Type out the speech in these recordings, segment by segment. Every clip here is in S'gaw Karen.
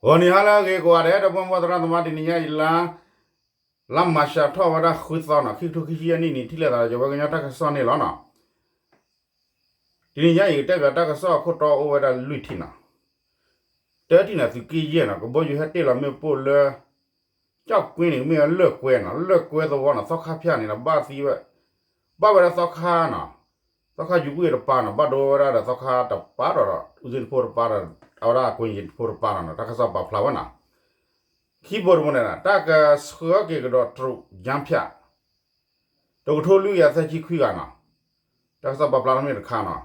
ဂီၤနံၤဟါလၢအဂ့ၤကိးဂၤဒဲး ဒီပုၢ်ဝဲၢ်သရၣ်သမါ တနံၤညါအံၤလါ လါမၤရှးထီၣ်ဝဲဒၣ်ဃုသီနီၤ ခံကထိခံဆံယဲၢ်နံၣ်န့ၣ် ထံၣ်လိာ်သးဒီးယဝဲကညီတၢ်ကစီၣ်န့ၣ်လီၤနီၤ. တနံၤညါအံၤ ကတဲဘၣ်တၢ်ကစီၣ်အခိၣ်တီအိၣ်ဝဲဒၣ်လွံၢ်ထံၣ်နီၤ. တထံၣ်န့ၣ် သုးက့ယဲၢ်နီၤ ကဘီယူၤဟဲတ့ၢ်လီၤမ့ၣ်ပိၢ်လၢ ကၠီၣ်ကွ့န့ၣ် မ့ၢ်ဝဲလၢၢ်ကွဲနီၤ လၢၢ်ကွဲသဝီနီၤ သီခါဖၠၣ်န့ၣ်ဒီး ဘၣ်သံဝဲ ဘၣ်ဝဲဒၣ်သီခါနီၤ သီခါယူၤကွံာ်တပၤနီၤ ဘၣ်ဒိဝဲဒၣ်ဒီးသီခါတပၤဒီး အူစ့တဖိတပၤဒီး အဝဲဒၣ်အကွ့ၢ်ယံၤတဖိတပၤနီၤ တၢ်ကစီၣ်ပာ်ဖျါဝဲနီၤ. ခံဘိတဘိန့ၣ် တၢ်ကဆှၢက့ၤကဒီးတရူးယါဖၠၣ် တကထိလွံၢ်ကယၤသၢဆံခွံဂၤနီၤ တၢ်ကစီၣ်ပာ်ဖျါထီၣ်မ့ၢ်တခါနီၤ.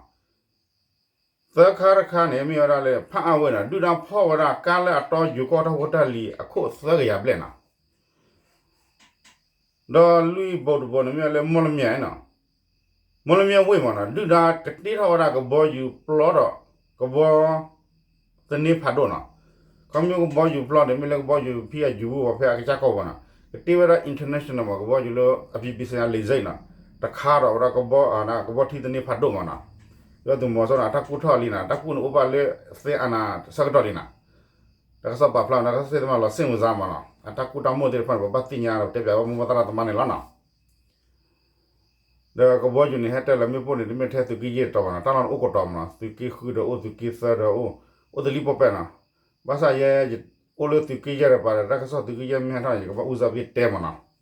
သၢခါတခါန့ၣ် မ့ၢ်ဝဲဒၣ်လၢ ဖၣ်အါဝ့ၢ်နီၤ ဒုၣ်ဒါဖီၣ်ဝဲဒၣ်ကါလၢအတီယူၤကီၢ်တၢ်ဖိတၢ်လံၤအခိၣ်သၢကယၤဘျဲၣ်နီၤ ဒီးလွံၢ်ဘိတဘိန့ၣ် မ့ၢ်ဝဲလၢမီၢ်လမၠဲၣ်နီၤ မီၢ်လမၠဲၣ်ဝ့ၢ်မးနီၤ ဒုၣ်ဒါကတ့ထီၣ်ဝဲဒၣ်ကဘီယူၤပျီဒီး ကဘီ သန့ဖးဒိၣ်နီၤ ခီမ့ၢ်ကဘီယူၤပျီန့ၣ် မ့ၢ်လၢကဘီယူၤဖဲအယူၤဝူဝဲဖဲအကစၢ်ကီၢ်ပူၤနီၤ ကတ့ဝဲဒၣ် international မး ကဘီယူၤလၢအပြည်ပြည်ဆိုင်ရာလေဆိပ်နီၤ တခါဒီးဝဲဒၣ်ကဘီ ကဘီထံသန့ဖးဒိၣ်မးနီၤ ဒီးသုးမီၤစိရိၤန့ၣ် အတၢ်ကူၣ်ထီၣ်လံနီၤ တၢ်ကူၣ်န့ၣ်အိၣ်ဘၣ်လၢသ့ၣ်အါနၤဆၢကတီၢ်လံနီၤ တၢ်ကစီၣ်ပာ်ဖျါနီၤ တၢ်ကစီၣ်သ့ၣ်တဖၣ်လီၤစ့ၣ်မုာ်စါမးနီၤ အတၢ်ကူၣ်တၢ်မိၣ်သ့ၣ်တဖၣ်န့ၣ် ပဘၣ်သ့ၣ်ညါဒီး ပတဲပၠးဝဲမိၢ်ပၢ်သရၣ်သမါန့ၣ်လီၤနီၤ. ဒီးကဘီယူၤန့ၣ် ဟဲတ့ၢ်လီၤမ့ၣ်ပိၢ်န့ၣ် တမ့ၢ်ထဲသုးက့ယဲၢ်တတီၤဘၣ်နီၤ တၢ်လီၢ်န့ၣ်အိၣ်ကတီၤမးနီၤ သုးက့ဃုဒီးအိၣ် သုးက့သၢဒီးအိၣ် အိၣ်တလံၣ်ပီၣ်ပဲၣ်နီၤ ဘၣ်ဆၣ်ယဲ အိၣ်လၢသုးက့ယဲၢ်တပၤဒီး တၢ်ကစီၣ်သုးက့ယဲၢ်မ့ၢ်ဟဲထီၣ်န့ၣ် ယကဘၣ်အူစၢ်ဘ့ၣ်တဲမးနီၤ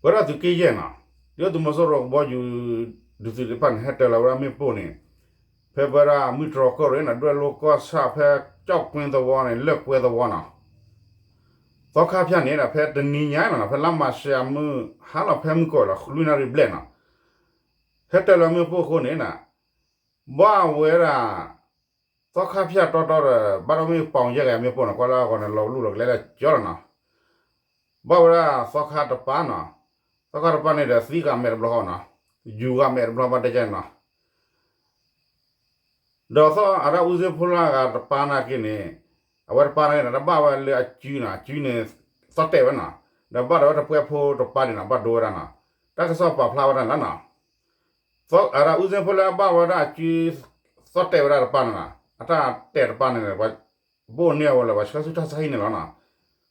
ပဝဲဒၣ်သုးက့ယဲၢ်နီၤ ဒ်သုးမီၤစိရိၤကဘီယူၤ ဒုးသုးသ့ၣ်တဖၣ်န့ၣ် ဟဲတ့ၢ်လီၤဝဲဒၣ်မ့ၣ်ပိၢ်န့ၣ် ဖဲပဝဲဒၣ်မုၢ်တြီၤကီၢ်ရ့ၣ်နီၤ ဒွဲၣ်လိကီၢ်ဆၣ်ဖဲကၠီၣ်ကွ့သဝီန့ၣ် လၢၢ်ကွဲသဝီနီၤ သီခါဖၠၣ်န့ၣ်ဒီး ဖဲတနံၤညါနီၤ ဖဲလါမၤရှးမုၢ်ဟါလီၤ ဖဲမုၢ်ကီၢ်လီၤ လွံၢ်နၣ်ရံၣ်ဘျဲၣ်နီၤ ဟဲတ့ၢ်လီၤမ့ၣ်ပိၢ်အဃိန့ၣ် ဘၣ်ဝဲဒၣ် သီခါဖၠၣ်တီတီဒီး ဘၣ်ဒီးမ့ၢ်ပီၣ်ယဲၢ်ဂၤမ့ၣ်ပိၢ်နီၤ ကွၢ်လၢအဂီၢ်န့ၣ် လီၤလူၢ်လီၤကလဲလၢကၠီလီၤနီၤ ဘၣ်ဝဲဒၣ်သီခါတပၤနီၤ သီခါတပၤန့ၣ်ဒီး သံဂၤမဲာ်တဘျီဃီနီၤ ယူၤဂၤမဲာ်တဘျီဘၣ်တဲကဲနီၤ ဒီးသီအရၣ်အူစ့ဖိလၢအဂၤတပၤနာ်က့န့ၣ် အဝဲတပၤနာ်က့န့ၣ် တဘၣ်ဝဲလၢအစုနီၤ အစုန့ၣ် သီၣ်တဲာ်ဝဲနီၤ ဒီးဘၣ်ဒီးဝဲတပှဲၤဖိတပၤန့ၣ်နီၤ ဘၣ်ဒိဝဲဒၣ်နီၤ တၢ်ကစီၣ်ပာ်ဖျါဝဲဒၣ်န့ၣ်လီၤနီၤ သီအရၣ်အူစ့ဖိလၢအဘၣ်ဝဲဒၣ်အစု သီၣ်တဲာ်ဝဲဒၣ်တပၤန့ၣ်နီၤ အတၢ်တဲာ်တပၤန့ၣ် ပဘၣ်န့ၢ်အဝဲလၢ ပှၤဆှၢဆူတၢ်ဆါဟံၣ်န့ၣ်လီၤနီၤ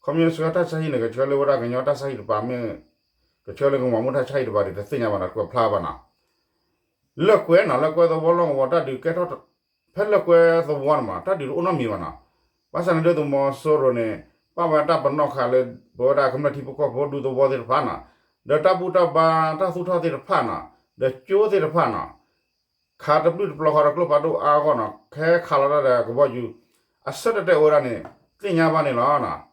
ခီမ့ၢ်ဆှၢတၢ်ဆါဟံၣ်န့ၣ် ကဆှၢလၢဝဲဒၣ်ကညီတၢ်ဆါဟံၣ်တပၤမ့ၢ် ကဆှၢလၢကမၤမူတၢ်ဆါဟံၣ်တပၤဒီး တသ့ၣ်ညါဘၣ်နီၤ ကွဲးဖျါဘၣ်နီၤ လၢၢ်ကွဲနီၤ လၢၢ်ကွဲသဝီလီၢ်ကဝီၤတၢ်ဒုးကဲထီၣ် ဖဲလၢၢ်ကွဲသဝီန့ၣ်မး တၢ်ဒုးတအိၣ်နီတမံၤဘၣ်နီၤ ဘၣ်ဆၣ်န့ၣ်ဒုးသုးမီၤစိရိၤန့ၣ် ပာ်ဝဲတၢ်ပနီၣ်ဃာ်လၢ ပဝဲဒၣ်ကမျၢၢ်ထံဖိကီၢ်ဖိဒူသဝီသ့ၣ်တဖၣ်နီၤ ဒီးတၢ်ဘူၣ်တၢ်ဘါ တၢ်သူၣ်ထီၣ်သ့ၣ်တဖၣ်နီၤ ဒီးကၠိသ့ၣ်တဖၣ်နီၤ ခးတပျုၢ်တပျီၤဃီဒီးကျိဖးဒိၣ်အါအဂီၢ်နီၤ ခဲခးလီၤတၢ်ဒီးကဘီယူၤ အဆၢတဲာ်တဲာ်အိၣ်ဝဲဒၣ်န့ၣ် သ့ၣ်ညါဘၣ်န့ၣ်လီၤနီၤ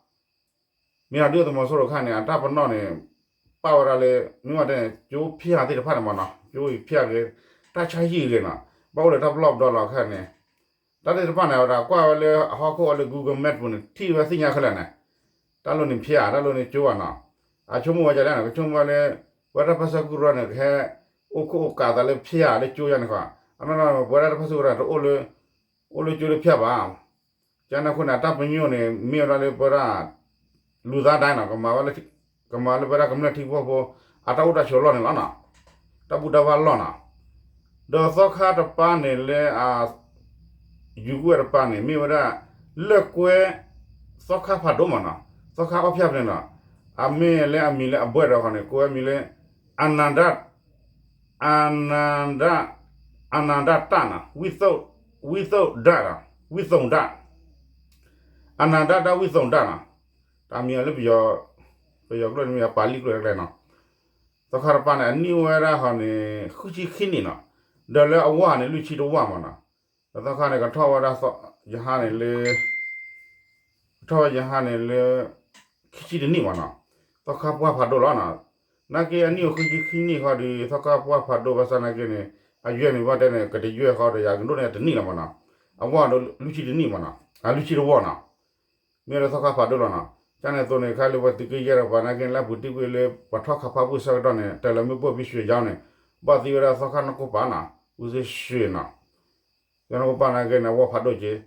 မ့ၢ်နီၤ ဒုးသုးမီၤစိရိၤခါန့ၣ် အတၢ်ပနီၣ်န့ၣ် ပာ်ဝဲဒၣ်လၢ မ့ၢ်ဝဲတဲန့ၣ် ကၠိဖၠၣ်သ့ၣ်တဖၣ်န့ၣ်မးနီၤ ကၠိအံၤဖၠၣ်ဂ့ၤ တၢ်ဆါဟံၣ်ဂ့ၤနီၤ ဘၣ်အိၣ်လၢတၢ်ပလီၢ်ပဒီလီၤခါန့ၣ် တၢ်သ့ၣ်တဖၣ်န့ၣ် အဝဲဒၣ်ကွၢ်ဝဲလၢအဟီၣ်ခိၣ်အီၤလၢ Google Map ပူၤန့ၣ် ထံၣ်ဝဲသ့ၣ်ညါခဲလၢာ်န့ၣ် တၢ်လိၣ်န့ၣ်ဖၠၣ် တၢ်လိၣ်န့ၣ်ကၠိဘၣ်နီၤ အဆိကမိၣ်ဝဲဒ်လဲၣ်နီၤ ကဆိကမိၣ်ဝဲလၢ ပဝဲဒၣ်တၢ်ပၢဆှၢကရူၢ်န့ၣ် ကဟဲ အိၣ်ခိၣ်အိၣ်ကးသးလၢဖၠၣ်လၢကၠိယါန့ၣ်ဃီ အနီၢ်နီၢ် ပဝဲဒၣ်တၢ်ပၢဆှၢကရူၢ်န့ၣ် တအိၣ်လၢ အိၣ်လၢကၠိလၢဖၠၣ်ဘၣ် ကန့ၣ်အဃိန့ၣ် အတၢ်ပညိၣ်န့ၣ် မ့ၢ်ဝဲဒၣ်လၢပဝဲဒၣ် လူသားတိုင်းနီၤ ကမၤလၢပဝဲဒၣ်ကမျၢၢ်ထံဖိကီၢ်ဖိ အတၢ်အိၣ်တၢ်ဆိးလီၢ်န့ၣ်လီၤနီၤ တၢ်ဘူၣ်တၢ်ဘါလီၢ်နီၤ ဒီးသီခါတပၤန့ၣ်လၢအ ယူၤကွံာ်ဝဲတပၤန့ၣ် မ့ၢ်ဝဲဒၣ် လၢၢ်ကွဲ သီခါဖးဒိၣ်မးနီၤ သီခါအီၣ်ဖၠၣ်ဖဲန့ၣ်နီၤ အမ့ၢ်လၢအမံၤလၢအဘှဲၣ်ဒီးဃီန့ၣ် ကိးဝဲမံၤလၢ အနန္တ အနန္တ အနန္တတၢ်နီၤ ဝိသုဒ္ဓနီၤ ဝိသုဒ္ဓ အနန္တတၢ်ဝိသုဒ္ဓနီၤ တၢ်မံၤအီၤလၢပယီၤ ပယီၤကျိာ်န့ၣ်မ့ၢ်ပာ်လံကျိာ်တကျဲနီၤ သီခါတပၤန့ၣ် အနံၣ်အိၣ်ဝဲဒၣ်ဃီန့ၣ် ဃုဆံခံနံၣ်နီၤ ဒီးလၢအဝၢ်န့ၣ် လွံၢ်ဆံတဝၢ်မးနီၤ ဒီးသီခါန့ၣ် ကထီၣ်ဝဲဒၣ် ယဟါန့ၣ်လၢ ကထီၣ်ဝဲယဟါန့ၣ်လၢ ခံဆံတနံၣ်မးနီၤ သီခါပှၢ်ဖးဒိၣ်လီၤနီၤ နာ်က့အနံၣ်အိၣ်ဃုဆံခံနံၣ်ဃီဒီး သီခါပှၢ်ဖးဒိၣ်ဘၣ်ဆၣ်နာ်က့န့ၣ် အယွဲၢ်န့ၣ်ဘၣ်တဲန့ၣ် ကတယွဲၢ်ဃီဒီး ယကဒိၣ်န့ၢ်တနံၣ်လီၤမးနီၤ အဝၢ်ဒီးလွံၢ်ဆံတနံၣ်မးနီၤ အလွံၢ်ဆံတဝၢ်နီၤ မ့ၢ်လၢသီခါဖးဒိၣ်လီၤနီၤ ကန့ၣ်အသိးန့ၣ် ခဲလၢာ်ပှၤသုးက့ယဲၢ်တပၤနာ်က့န့ၣ် လၢအပူၤတံၢ်ကွံာ်လၢ ပှၤထီၣ်ခးဖးဘူၣ်ဆၢကတီၢ်န့ၣ် တ့ၢ်လီၤမ့ၣ်ပိၢ်ဖဲရွှေကျောင်းန့ၣ် ဘၣ်သံဝဲဒၣ်သီခါနီၢ်ကိၢ်ပၤနီၤ ဦးသိန်းရွှေနီၤ သုးနီၣ်ခိၣ်ပၢ်နာ်က့န့ၣ် အဝီၢ်ဖးဒိၣ်က့ၤ,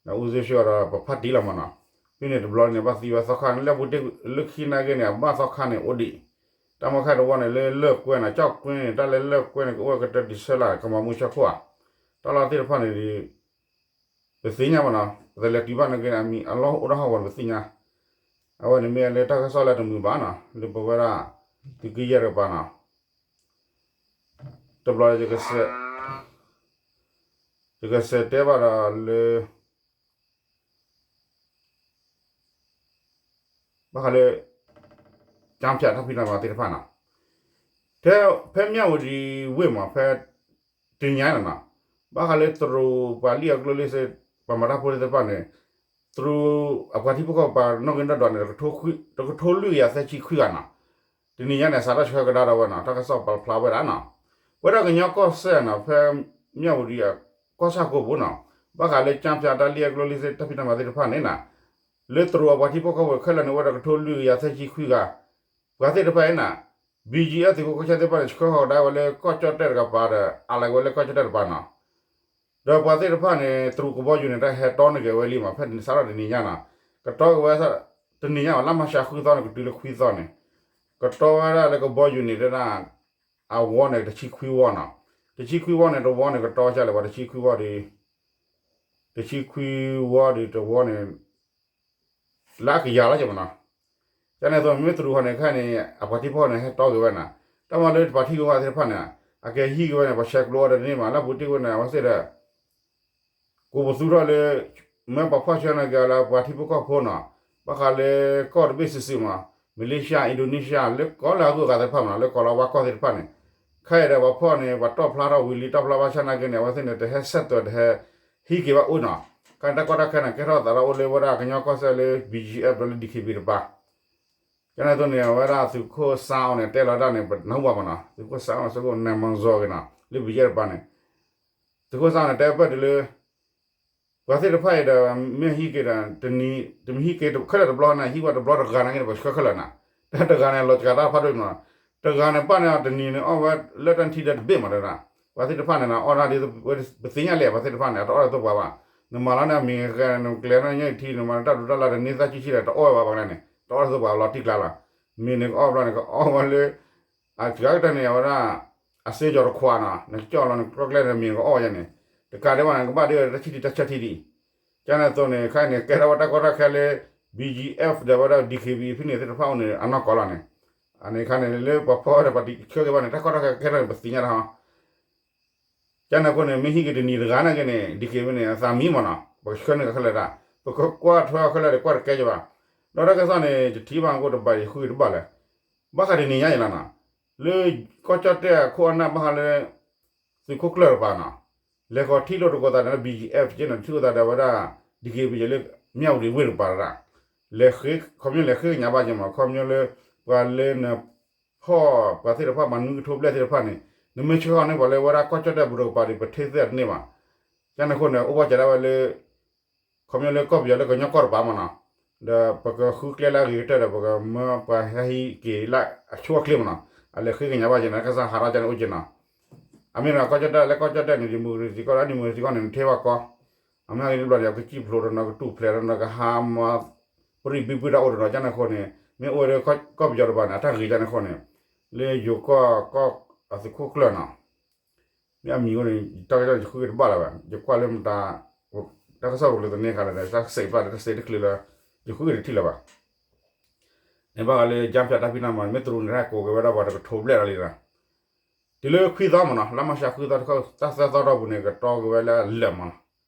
ဒီးအူၣ်စ့ၣ်ဆှံအီၤဒီးပဖးတံၢ်လီၤမးနီၤ, ဖဲန့ၣ်တဘျီန့ၣ် ဘၣ်သံဝဲသီခါန့ၣ် လၢပူၤတ့ၢ်လၢခံနာ်က့န့ၣ် အဘၣ်သီခါန့ၣ်အိၣ်ဒံး, တၢ်မီခါတဝီန့ၣ် လၢလၢၢ်ကွဲန့ၣ် ကၠီၣ်ကွဲန့ၣ် တၢ်လၢလၢၢ်ကွဲန့ၣ် ကအိၣ်ဝဲကတၢၢ်ဒံးဆၢလၢ် ကမၤမူဆၢခိၣ်ဧါ, တၢ်လီၢ်သ့ၣ်တဖၣ်န့ၣ် ပသ့ၣ်ညါမးနီၤ, ပတလဲၤတုၤဘၣ်နာ်က့န့ၣ် အမံၤအလီၢ်အိၣ်ဒၣ်ဟီၣ်ဝီန့ၣ်ပသ့ၣ်ညါ, အဝဲန့ၣ်မ့ၢ်လၢတၢ်ကစီၣ်လၢတမုာ်ဘၣ်နီၤ, လၢပဝဲဒၣ် သုးက့ယဲၢ်တကပၤနီၤ, တဘျီ ယကစံးတဲဘၣ်ဒီးလၢ ဘၣ်ဃးလၢ ကၠါဖၠးတၢ်ဖံးတၢ်မၤသ့ၣ်တဖၣ်နီၤ, ထဲဖဲမၠၣ်ဝတံၤဝ့ၢ်မး ဖဲတနံၤညါန့ၣ်နီၤ, ဘၣ်ဃးလၢတရူးပှၤလံၣ်အကျိလံၣ်စ့ ပှၤမၤတၢ်ဖိသ့ၣ်တဖၣ်န့ၣ်, တရူးအပှၤထံဖိကီၢ်ဖိပှၤနီၣ်ဂံၢ်နီၣ်ဒွးန့ၣ် တကထိလွံၢ်ကယၤသၢဆံခွံဂၤနီၤ, တနံၤညါန့ၣ် စးထီၣ်ဆှၢကဒါဒီးဝဲနီၤ, တၢ်ကစီၣ်ပာ်ဖျါဝဲဒၣ်နီၤ, ပဝဲဒၣ်ကညီကီၢ်စဲၣ်နီၤ ဖဲမၠၣ်ဝတံၤအကီၢ်ဆၣ်ကိးပူၤနီၤ, ဘၣ်ဃးလၢကၠါဖၠးတၢ်လံၣ်အကျိလံၣ်စ့တၢ်ဖံးတၢ်မၤသ့ၣ်တဖၣ်န့ၣ်နီၤ, လၢတရူးအပှၤထံဖိကီၢ်ဖိခဲလၢာ်န့ၣ် အိၣ်ဝဲဒၣ်တကထိလွံၢ်ကယၤသၢဆံခွံဂၤ, ပှၤသ့ၣ်တဖၣ်အံၤနီၤ, BGF သုးခိၣ်ကီၢ်ဆၣ်သ့ၣ်တဖၣ်န့ၣ် ဆှၢဃီၤကဒါဝဲလၢကီၢ်ကၠီၣ်တဲၣ်တကပၤဒီး အးလီၤက့ၤဝဲလၢကီၢ်ကၠီၣ်တဲၣ်တကပၤနီၤ, ဒီးပှၤသ့ၣ်တဖၣ်န့ၣ် တရူးကဘီယူၤန့ၣ် တၢ်ဟဲတီန့ၢ်က့ၤဝဲလံမး ဖဲစးထီၣ်တနံၤညါနီၤ, ကတီၤက့ၤဝဲ တနံၤညါဘၣ် လါမၢ်ၡးဃုသီန့ၣ် ကတုၤလၢခွံသီန့ၣ်, ကတီၤဝဲဒၣ်လၢကဘီယူၤန့ၣ်တဲဒၣ် အဝီန့ၣ် တဆံခွံဝီနီၤ, တဆံခွံဝီန့ၣ် တဝီန့ၣ် ကတီၤဝဲဒၣ်လၢ ပှၤတဆံခွံဝီဒီး တဆံခွံဝီဒီးတဝီန့ၣ် လၢအကယၤလီၤက့ၤမးနီၤ, ကန့ၣ်အသိး မ့ၢ်တရူးဃီန့ၣ် ခဲအံၤန့ၣ် အပှၤထံဖိန့ၣ် ဟဲတီက့ၤဝဲနီၤ, တၢ်မၤလၢပှၤထံဂုၤကီၢ်ဂၤသ့ၣ်တဖၣ်န့ၣ် အကဟံးက့ၤဝဲန့ၣ် ပှၤဆဲးကျိးအီၤဒီးတန့ၢ်မး လၢပူၤတ့ၢ်ဝဲန့ၣ် အဝဲသ့ၣ်ဒီး ကိးပသူထီၣ်လၢ မ့ၢ်ပှၤဖီၣ်ဆှၢန့ၢ်က့ၤအီၤလၢ ပှၤထံဖိကီၢ်ဖိနီၤ, ဘၣ်ဃးလၢကီၢ်တဘ့ၣ်စုာ်စုာ်မး, Malaysia, Indonesia လၢကီၢ်လၢအဂုၤအဂၤသ့ၣ်တဖၣ်မးနီၤ, လၢကီၢ်လၢဝါကီၢ်သ့ၣ်တဖၣ်န့ၣ်, ခဲအံၤဒီးပှၤဖီၣ်န့ၣ် ပှၤတီၣ်ဖျါထီၣ်ဝံၤလံ တီၣ်ဖျါဘၣ်ဆၣ်နာ်က့န့ၣ် အဝဲသ့ၣ်န့ၣ် တဟဲဆဲးသွဲၣ် တဟဲဟံးက့ၤဘၣ်အိၣ်နီၤ, ခဲအံၤတၢ်ကီတၢ်ခဲန့ၣ် ကဲထီၣ်သးဒီးအိၣ်လၢဝဲဒၣ်ကညီကီၢ်စဲၣ်လၢ BGF ဒီးလၢ DKBA တပၤ ကန့ၣ်အသိးန့ၣ် အဝဲဒၣ်သုးခိၣ်စါအီၤန့ၣ်တဲလီၤဒၣ်န့ၣ် ပနၢ်ဟူဘၣ်မးနီၤ, သုးခိၣ်စါအီၤ သုးခိၣ်နၢမီၣ်စီၤက့ၤနီၤ လၢ BGF တပၤန့ၣ်, သုးခိၣ်စါအီၤန့ၣ် တဲပၢၢ်တုၤလၢ ပှၤသ့ၣ်တဖၣ်အံၤဒီး မ့ၢ်ဟံးက့ၤဒီး တနံၤ တမ့ၢ်ဟံးက့ၤခဲလၢာ်တဘျီန့ၣ် ဟံးဝဲတဘျီတဂၤနာ်က့န့ၣ် ပှၤဆှၢခဲလၢာ်နီၤ, တဂၤန့ၣ် လီၤစှၤတၢ်ဖးဒိၣ်မးနီၤ, တဂၤန့ၣ် ပၢ်န့ၣ်တနံၤန့ၣ် အီၣ်ဝဲလၢတၢ်ထံဒီးတဘ့ၣ်မးတဲဒၣ်, ပှၤသ့ၣ်တဖၣ်န့ၣ်နီၤ အီၣ်ဒၣ်ဒ် ပသ့ၣ်ညါလဲၣ် ပှၤသ့ၣ်တဖၣ်န့ၣ် အတအီၣ်ဒၣ်သိပှၤဘၣ်, နမၤလီၤန့ၣ် အမံၤဂ့ၤ နကျဲၤထီၣ်ညၣ်ထံ နမၤတၢ်ဒိးတၢ်လၢ် တန့ၢ်သၣ်ဆံဆံဒီး တအီၣ်ဝဲဘၣ်ပှၤကျါန့ၣ် တအီၣ်ဒၣ်သိပှၤလီၤတံၢ်ကျါလီၤ, မ့ၢ်န့ၣ်ကအီၣ်ဘျီန့ၣ် ကအီၣ်ဝဲလၢ အစှၤကတၢၢ်န့ၣ် အဝဲဒၣ် အစ့ကၠီၤတခွးနီၤ နကကၠီၣ်လီၤ နကျီကျဲန့ၣ် မ့ၢ်ကအီၣ်ဝဲန့ၣ်, တကးဒံးဘၣ်န့ၣ် ကဘၣ်ဒ်ဝဲတၢ်ဆံၣ်ထံတၢ်ဆၢထံဒံး, ကန့ၣ်အသိးန့ၣ် ခဲအံၤန့ၣ် ကဲထီၣ်ဝဲတၢ်ကီတၢ်ခဲလၢ BGF ဒီးဝဲဒၣ် DKBA ဖဲန့ၣ်သ့ၣ်တဖၣ်အိၣ်န့ၣ် အနီၢ်ကီၢ်လီၤန့ၣ်, အန့ၣ်ခါန့ၣ် လၢပှၤဖီၣ်ဒီးပှၤတဆှၢက့ၤဘၣ်န့ၣ် တၢ်ကီတၢ်ခဲကဲထီၣ်န့ၣ် ပသ့ၣ်ညါလီၤဟီ ကန့ၣ်အဃိန့ၣ် မ့ၢ်ဟံးက့ၤတနံၤတဂၤနာ်က့န့ၣ် DKBA န့ၣ် အသးမံမးနီၤ ပကဆှၢန့ၢ်က့ၤခဲလၢာ်တၢ်, ပကကွၢ်ထွဲအီၤခဲလၢာ်ဒီး ကွၢ်တကဲက့ၤဘၣ်, ဒီးတၢ်ကစီၣ်န့ၣ် ယထံၣ်ဘၣ်ကအိၣ်တဘၣ် ယဃုက့ၤတဘၣ်လၢၤ, ဘၣ်ဃးတနံၤညါအံၤလီၤနီၤ, လၢကီၢ်ကၠီၣ်တဲၣ်အခိၣ်အနၢ်ဘၣ်ဃးလၢ သုးခိၣ်ကျၢၢ်တကပၤနီၤ, လဲၤဃီၤထံၣ်လိာ်သကိးသးဒီး BGF က့န့ၣ် ထံၣ်လိာ်သးဒီးဝဲဒၣ် DKBA လၢ မၠၣ်ဝတံၤဝ့ၢ်တကပၤတဒၣ်, လဲၤဃ့ ခီပညီလဲၤဃ့ကညးဘၣ်က့ၤမး ခီပညီလၢ ပှၤလၢန ဖီၣ်ပှၤသ့ၣ်တဖၣ် ပှၤနွံကထိဘျဲၣ်သ့ၣ်တဖၣ်န့ၣ် နမ့ၢ်ဆှၢဃီၤန့ၢ်ပှၤလၢဝဲဒၣ်ကီၢ်ကၠီၣ်တဲၣ်ပူၤတကပၤဒီး ပထ့သ့ၣ်တန့ၢ်ဘၣ်. ကန့ၣ်အဃိန့ၣ် အိၣ်ဘၣ်စၢၤဒၣ်ဝဲလၢ ခီပညီလၢကီၢ်ပယီၤလၢကညီကီၢ်တပၤမးနီၤ, ဒီးပကဃုကျဲလၢအဂ့ၤကတၢၢ်ဒီး ပကမၢပှၤဟဲဟံးက့ၤလၢအဆိအချ့မးနီၤ, အလဲၤဃ့ကညးဘၣ်က့ၤန့ၣ် ကစၢ်ဟးထီၣ်ကန့ၣ်အိၣ်က့ၤနီၤ. အမ့ၢ်ဒီးကီၢ်ကၠီၣ်တဲၣ်လၢကီၢ်ကၠီၣ်တဲၣ်န့ၣ် democracy ကီၢ်ဒီး democracy ကီၢ်န့ၣ် နထ့ဘၣ်ကီ အမ့ၢ်ဂ့ၤတဘျီန့ၣ် ကစံၣ်ဖျိးတနီၤ ကတူၢ်ဖျဲးတနီၤ ကဟးမၤ ပရံၣ်ဘံၣ်ဘုၣ်တၢ်အိၣ်တနီၤ ကန့ၣ်အဃိန့ၣ် မ့ၢ်အိၣ်ဝဲလၢကီၢ်ပယီၤတပၤန့ၣ် အတၢ်ဂ့ၤကန့ၣ်အဃိန့ၣ် လၢယိၤကီၢ်ကီၢ်အသုးခိၣ်ကျၢၢ်နီၤ မ့ၢ်အမံၤအဃိန့ၣ် တၢ်ကစီၣ်ယဃုက့ၤတဘၣ်လၢၤဘၣ် ယကွၢ်လၢမတၤ တၢ်ကစီၣ်ပူၤလၢသန့ၤခါလၢ တၢ်စဲးဘၣ်လၢတၢ်စဲးတချုးလၢ ယဃုက့ၤတထံၣ်လၢၤဘၣ်. န့ၣ်ဘၣ်ဃးလၢ ကၠါဖၠးတၢ်ဖံးတၢ်မၤ မ့ၢ်တရူးန့ၣ် တၢ်ကိးက့ၤဝဲဒၣ်ပှၤတကထိဘျဲၣ်လီၤလံနီၤ တုၤလၢခွံသီမးနီၤ လါမၢ်ၡးခွံသီတခီ တၢ်သၢသီတီၢ်ပူၤန့ၣ် ကတီၤက့ၤဝဲလၢအလၢာ်မးနီၤ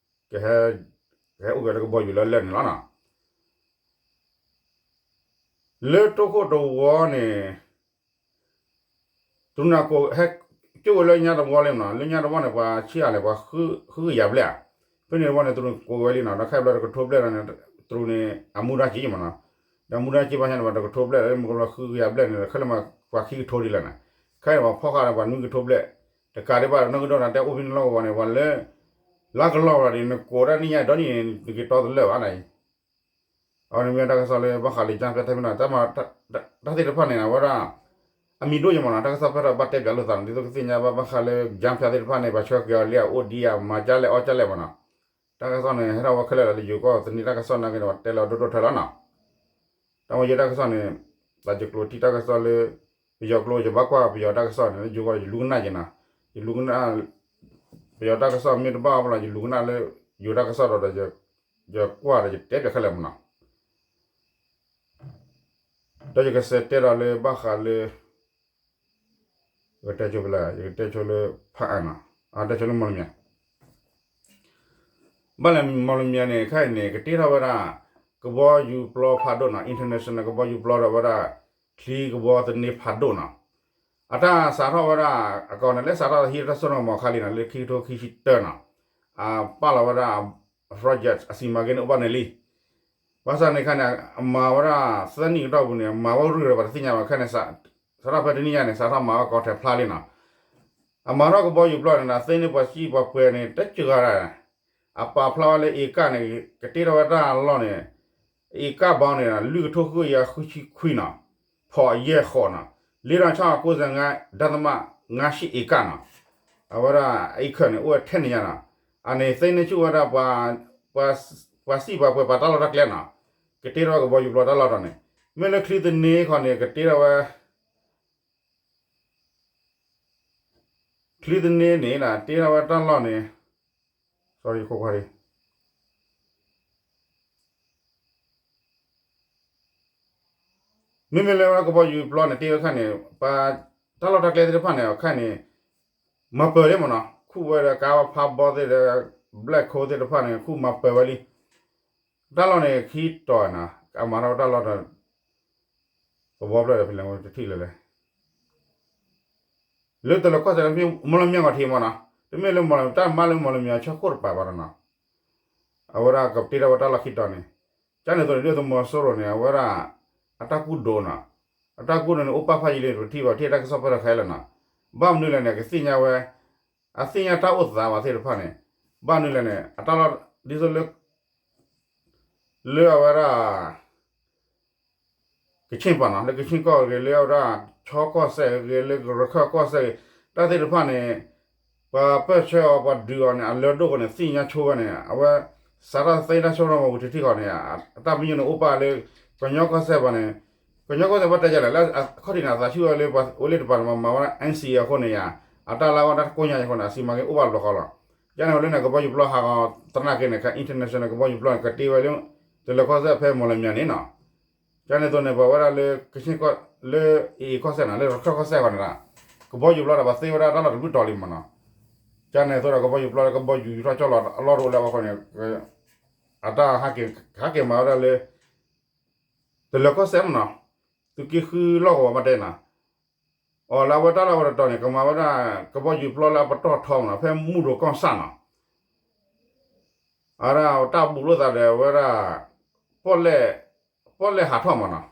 ကဟဲ ကဟဲအိၣ်က့ၤလၢကဘီယူၤလၢအလၢာ်န့ၣ်လီၤနီၤ. လၢတိခိၣ်တဝီန့ၣ် တရူးန့ၣ်ကိးဟဲ ကၠိၣ်ဝဲလၢညါတဝီလံမးနီၤ လၢညါတဝီန့ၣ် ပှၤဆံးအါလဲၣ် ပှၤဃုကယၤဘျဲၣ်ဧါ ဖဲန့ၣ်တဝီန့ၣ် တရူးကိးဝဲလံနီၤ ဒီးခဲအံၤဘျီတကထိဘျဲၣ်လီၤန့ၣ် တရူးန့ၣ် အမူဒါက့ၤမးနီၤ ဒီးမူဒါက့ၤဘၣ်ညါန့ၣ် ပှၤတကထိဘျဲၣ်လီၤ မ့ၢ်ကဘျီဃုကယၤဘျဲၣ်န့ၣ် ခဲလၢာ်မးပှၤခံကထိဒ်လဲၣ်န့ၣ် ခဲအံၤပှၤဖီၣ်ဃာ်ဒီးပှၤနွံကထိဘျဲၣ် တကးဒံးဘၣ်နီၢ်ကဒိၣ်နၤတဲအိၣ်ဖဲန့ၣ်လီၢ်ကဝီၤန့ၣ် ပှၤလၢ လါကလီၤဘၣ်ဒီး နကိးတၢ်နံၣ်ညါဒီနံၣ်န့ၣ် နက့ၤတီတလၢာ်ဘၣ်နၤအံၤ အဝဲန့ၣ်မ့ၢ်တၢ်ကစီၣ်လၢဘၣ်ဃးလၢကၠါဖၠးတၢ်ဖံးတၢ်မၤ တၢ်သ့ၣ်တဖၣ်န့ၣ် အဝဲဒၣ် အမံၤဒိၣ်ယမ့ၢ်နီၤ, တၢ်ကစီၣ်ဖဲထီၣ်ဘၣ်တဲပၠးလိာ်သးနီၤ, ဒ်သိးကသ့ၣ်ညါဘၣ်ဘၣ်ဃးလၢ ကၠၢဖၠးသ့ၣ်တဖၣ်န့ၣ် ပှၤဆှၢက့ၤအီၤလံ အအိၣ်ဒံးဧါ မၤကၠၢလဲၣ်အီၣ်ကၠၢလဲၣ်မ့ၢ်နီၤ, တၢ်ကစီၣ်န့ၣ် ဟဲထီၣ်ဝဲခဲလၢာ်လီၤ, လၢယိၤကီၢ်သန့တၢ်ကစီၣ်နာ်က့န့ၣ် ပှၤတဲလီၤဒိၣ်ဒိၣ်ထီထီလီၤနီၤ, တၢ်မ့ၢ်ယဲတၢ်ကစီၣ်န့ၣ် သးယကျိၤထံတၢ်ကစီၣ်လၢ ပယီၤကျိ ယဘၣ်ကွၢ်ပယီၤတၢ်ကစီၣ်န့ၣ် ယိၤကီၢ်ယလူကနၣ်က့ၤနီၤ, ယလူကနၣ် ပယီၤတၢ်ကစီၣ်မ့ၢ်တဘၣ်အီၤဘၣ်လီၤ ယလူကနၣ်လၢ ယိၤတၢ်ကစီၣ်ဒီး ယကွၢ်ဒီးယတဲပၠးခဲလၢာ်မ့ၢ်နီၤ, ဒီးယကစးတဲဒီးလၢဘၣ်ဃးလၢ ယကတဲဆိဖဲလဲၣ် ယကတဲဆိလၢ ဖးအၣ်နီၤ, အတဲဆိလၢမီၢ်လမၠဲၣ် ဘၣ်လဲၣ်မီၢ်လမၠဲၣ်န့ၣ် ခဲအံၤန့ၣ် ကတ့ထီၣ်ဝဲဒၣ် ကဘီယူၤပျီဖးဒိၣ်နီၤ, international ကဘီယူၤပျီဒီးဝဲဒၣ် ချံကဘီသန့ဖးဒိၣ်နီၤ, အတၢ်စးထီၣ်ဝဲဒၣ် အကီၢ်န့ၣ် လၢစးထီၣ်ဟံးတၢ်စိတၢ်ကမီၤခါလံနီၤ လၢခံကထိခံဆံတၢနီၤ, အပာ်လီၤဝဲဒၣ် project အစီမံကိန်းန့ၣ်အိၣ်ဘၣ်န့ၣ်လံ, ဘၣ်ဆၣ်န့ၣ်ခါန့ၣ် အမၤဝဲဒၣ်သၢနံၣ်ကတီၢ်ပူၤန့ၣ် အမၤဝဲရုၢ်ဒီးပှၤတသ့ၣ်ညါဘၣ်ခဲန့ၣ် စးထီၣ်ဖဲတနံၣ်ညါန့ၣ် စးထီၣ်မၤဝဲကီထဲဖျါလံနီၤ, အမၤထီၣ်ကဘီယူၤပျီန့ၣ် သ့န့ၢ်ပှၤစံၣ်ပှၤပှဲၤန့ၣ် တစှၤဂၤ အပာ်ဖျါဝဲလၢအ့ကၣ်န့ၣ် ကတ့ထီၣ်ဝဲတၢ်လီၢ်န့ၣ် အ့ကၣ်ဘီန့ၣ် လွံၢ်ကထိဃုကယၤဃုဆံခွံနီၤ, ဖီၣ်ယဲၢ်ဃိးနီၤ, လ့ဒီးဆၣ်ကိစၢၢ်ငါ ဒသမ ငါးဆံ အ့ကၣ်နီၤ, အဝဲဒၣ်အအံၤခၢၣ်န့ၣ် အိၣ်ဝဲထဲန့ၣ်ညါနီၤ, အန့ၣ်သ့န့ၢ်ဆူၣ်ဝဲဒၣ် ပှၤစံၣ်ပှၤပှဲၤပှၤတၢ်လီၢ်တၢ်ကျဲနီၤ, ကတ့ထီၣ်ဝဲကဘီယူၤပျီတၢ်လီၢ်တီၤန့ၣ်, မ့ၢ်လၢချံသန့ခီန့ၣ် ကတ့ထီၣ်ဝဲ ချံသန့န့ၣ် တ့ထီၣ်ဝဲတၢ်လီၢ်န့ၣ် sorry ခိၣ်ခွါ မ့မ့ၢ်လၢဝဲကဘီယူၤပျီန့ၣ် တ့ဝဲခါန့ၣ် ပှၤတၢ်လီၢ်တၢ်ကျဲသ့ၣ်တဖၣ်န့ၣ် အခါန့ၣ် မၤပၢၤလံမ့ၢ်နီၤ, ခူၣ်ဝဲဒီးကါဖးဘီသ့ၣ်ဒီး ဘျဲၣ်ခိသ့ၣ်တဖၣ်န့ၣ် ခူၣ်မၤပၢၤဝဲလံ, တၢ်လီၢ်န့ၣ် ခံတီၤနီၤ အမၤထီၣ်တၢ်လီၢ်ဒီး ကဘီဖျၢၣ်ဒီးဖဲလဲၣ်တထံၣ်လၢၤလဲၣ် လၢတလၢၤကီၢ်စဲၣ် မီၢ်လမၠဲၣ်ဂီၤထံးမ့ၢ်နီၤ, တမ့ၢ်လၢမီၢ်လမၠဲၣ် တၢ်မၤလၢမီၢ်လမၠဲၣ်အဆၢခိၣ်တပၤဘၣ်ဒီးနီၤ, အဝဲဒၣ်ကတ့ထီၣ်ဝဲတၢ်လီၢ်ခံတီၤန့ၣ်, ကန့ၣ်သိးန့ၣ် ဒုၣ်ဒါသုးမီၤစိရိၤန့ၣ် အဝဲဒၣ် အတၢ်ကူၣ်ဒိၣ်နီၤ, အတၢ်ကူၣ်ဒိၣ်န့ၣ် အိၣ်ပာ်ဖးယံာ်လံ ပထံၣ်ဘၣ်ထံၣ်တၢ်ကစီၣ်ဖဲတခါလၢနီၤ, ဘၣ်မနုၤလဲၣ်န့ၣ် ကသ့ၣ်ညါဝဲ အသ့ၣ်ညါတၢ်အိၣ်သးဘၣ်သ့ၣ်တဖၣ်န့ၣ်, ဘၣ်မနုၤလဲၣ်န့ၣ် အတၢ်လီၢ် ဒ်သိးလၢ လၢအဝဲဒၣ် ကဆ့ၣ်ပၤနီၤ လၢကဆ့ၣ်ကီၢ်ဂ့ၤ လၢအဝဲဒၣ် ခၠီကီၢ်စဲၣ်ဂ့ၤ လၢရခၢၣ်ကီၢ်စဲၣ်ဂ့ၤ တၢ်သ့ၣ်တဖၣ်န့ၣ် ပှၤပၢၢ်ဆၢအီၤ ပှၤဒုးအီၤန့ၣ် အလၢဒိၣ်ကီးန့ၣ် သ့ၣ်ညါဆိဝဲန့ၣ် အဝဲ စးထီၣ်သ့တၢ်စိတၢ်ကမီၤဝံၤတထံၣ်ဃီန့ၣ် အတၢ်ပညိၣ်န့ၣ်အိၣ်ပာ်လၢ ကညီကီၢ်စဲၣ်ပၤန့ၣ် ကညီကီၢ်စဲၣ်ဘၣ်တဲယၤလဲၣ် လၢအခီၣ်ထံးန့ၣ် အသးဆူၣ်ဝဲလၢပှၤအိၣ်လၢတပၤန့ၣ် ပှၤမၤဝဲဒၣ် NCA အဃိန့ၣ်ယါ အတၢ်လၢအဂီၢ်တၢ်တကိညါအဃိန့ၣ် အစံးမၤက့ၤအိၣ်ဘၣ်တဘျီဃီလီၤ. ကန့ၣ်လၢန့ၣ် ကဘီယူၤပျီဟးဂီၤသနာ်က့န့ၣ် ခါ international ကဘီယူၤပျီန့ၣ် ကတ့ဝဲလၢ တလၢၤကီၢ်စဲၣ်ဖဲမီၢ်လမၠဲၣ်န့ၣ်နီၤ. ကန့ၣ်သိးန့ၣ် ပှၤဝဲဒၣ်လၢ ကဆ့ၣ်ကီၢ် လၢအ့ၣ်ကီၢ်စဲၣ်နီၤ လၢရခၢၣ်ကီၢ်စဲၣ်ဃီန့ၣ် ကဘီယူၤပျီဒီး ပှၤသ့ဝဲဒၣ်တၢ်လီၢ်တဘျုးတီၤလံမးနီၤ. ကန့ၣ်သိးဒီးကဘီယူၤပျီလၢကဘီယူၤယူၤထီၣ်ကၠီၣ်လီၤအလီၢ်တအိၣ်လၢအဝဲဃီန့ၣ် အတၢ်ဟးက့ၤမၤဝဲဒၣ်လၢ တလၢၤကီၢ်စဲၣ်မးနီၤ. သုးက့ဃုလီၢ်ကဝီၤမးတဲနီၤ. အီၤလၢအဝဲတၢ်လီၢ်ဝဲတတီၤန့ၣ် ကမၤဝဲဒၣ် ကဘီယူၤပျီလၢအပတီၢ်ထီမးနီၤ ဖဲမူဒိၣ်ကီၢ်ဆၣ်နီၤ. အဝဲဒၣ်တၢ်ဘူးလိာ်သးဒီးအဝဲဒၣ် ပီၣ်လဲၣ် ပီၣ်လဲၣ်ဟးထီၣ်မးနီၤ.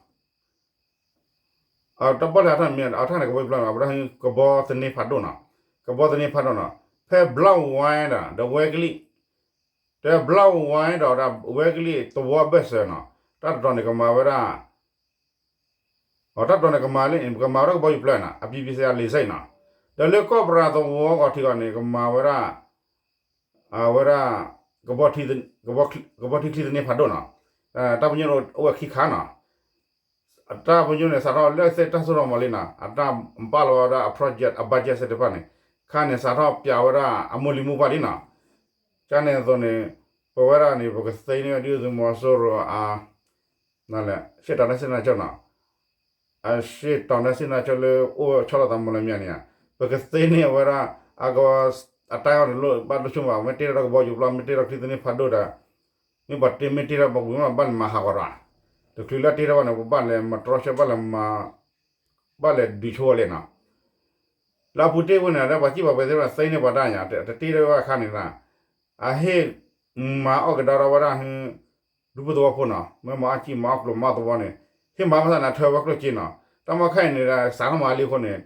တၢ်ပီၣ်လဲၣ်ဟးထီၣ်မ့ၢ် အဝဲတၢ်န့ၣ် ကဘီယူၤပျီန့ၣ် အဝဲဒၣ်ကဘီသန့ဖးဒိၣ်နီၤ. ကဘီသန့ဖးဒိၣ်နီၤ. ဖဲဘျီဝဲဒီး ဒီးဝဲကလံၣ် တဲဘျီဝဲဒီး ဒီးဝဲကလံၣ်သဝီဘၢၣ်စၢၤနီၤ. တၢ်တတီၤန့ၣ် ကမၤဝဲဒၣ် အတၢ်တတီၤန့ၣ် ကမၤလၢ ကမၤဝဲဒၣ်ကဘီယူၤပျီနီၤ အပြည်ပြည်ဆိုင်ရာလေဆိပ်နီၤ. ဒီးလၢကီၢ်ပရၤသဝီဂီၤထံးဂီၤန့ၣ် ကမၤဝဲဒၣ် အဝဲဒၣ် ကဘီထံချံသန့ဖးဒိၣ်နီၤ. တၢ်ပညိၣ်အိၣ်ဝဲခံခါနီၤ. တၢ်ပညိၣ်န့ၣ် စးထီၣ်လၢသ့တၢ်စိတၢ်ကမီၤလံနီၤ အတၢ်ပာ်လီၤဝဲဒၣ်အ project အ budget သ့ၣ်တဖၣ်န့ၣ် ခါန့ၣ် စးထီၣ်ပျးဝဲဒၣ်အမိၢ်လံၤမိၢ်ပှၢ်လံနီၤ. ကန့ၣ်အသိးန့ၣ် ပဝဲဒၣ်န့ၣ် ပကသ့န့ၢ်ဝဲဒ်သုးမီၤစိရိၤ အ ရှေ့တောင်တိုင်းစစ်ဌာနချုပ်နီၤ. အရှေ့တောင်တိုင်းစစ်ဌာနချုပ်လၢအိၣ်ဆီလီၤသးမီၢ်လမၠဲၣ်န့ၣ်ဧါ. ပကသ့န့ၢ်အဝဲဒၣ် အက အတၢ်အီၤတလိၣ်ဘၣ်ဒိၣ်ဆိမး မ့ၢ်တ့ထီၣ်ကဘီယူၤပျီ မ့ၢ်တ့ထီၣ်ချံသန့ဖးဒိၣ်ဒီး မ့ၢ်ပှၤတ့မ့ၢ်တ့ထီၣ်ပှၤဝံၤမး ဘၣ်လဲၤမၤဟးဂီၤဒီး တချုးလၢတ့ထီၣ်ဘၣ်န့ၣ် ပဘၣ်လဲၤမၤတြီဆၢ ဘၣ်လဲၤမၤ ဘၣ်လဲၤဒုးဆိဝဲလဲၣ်နီၤ. လၢအပူၤတ့ၢ်ဝဲန့ၣ် ဒီးပှၤစံၣ်ပှၤပှဲၤသ့ၣ်တဖၣ်သ့န့ၢ်ပှၤတၢ်ညါ တတ့ထီၣ်ဝဲအခါန့ၣ် အဟ့ၣ်မၤအီၣ်ကဒါထီၣ်ဝဲဒၣ် ဒူဖိသဝီဖိနီၤ မ့ၢ်မၤအီၣ်စံၣ်မၤအီၣ်ကျိၤမၤအီၣ်သဝီန့ၣ် ဟ့ၣ်မၤမဆါန့ၣ် ထၢဝဲကျိၣ်စ့နီၤ. တၢ်မီၢ်ခဲအံၤန့ၣ် စးထီၣ်မၤလံအဃိန့ၣ်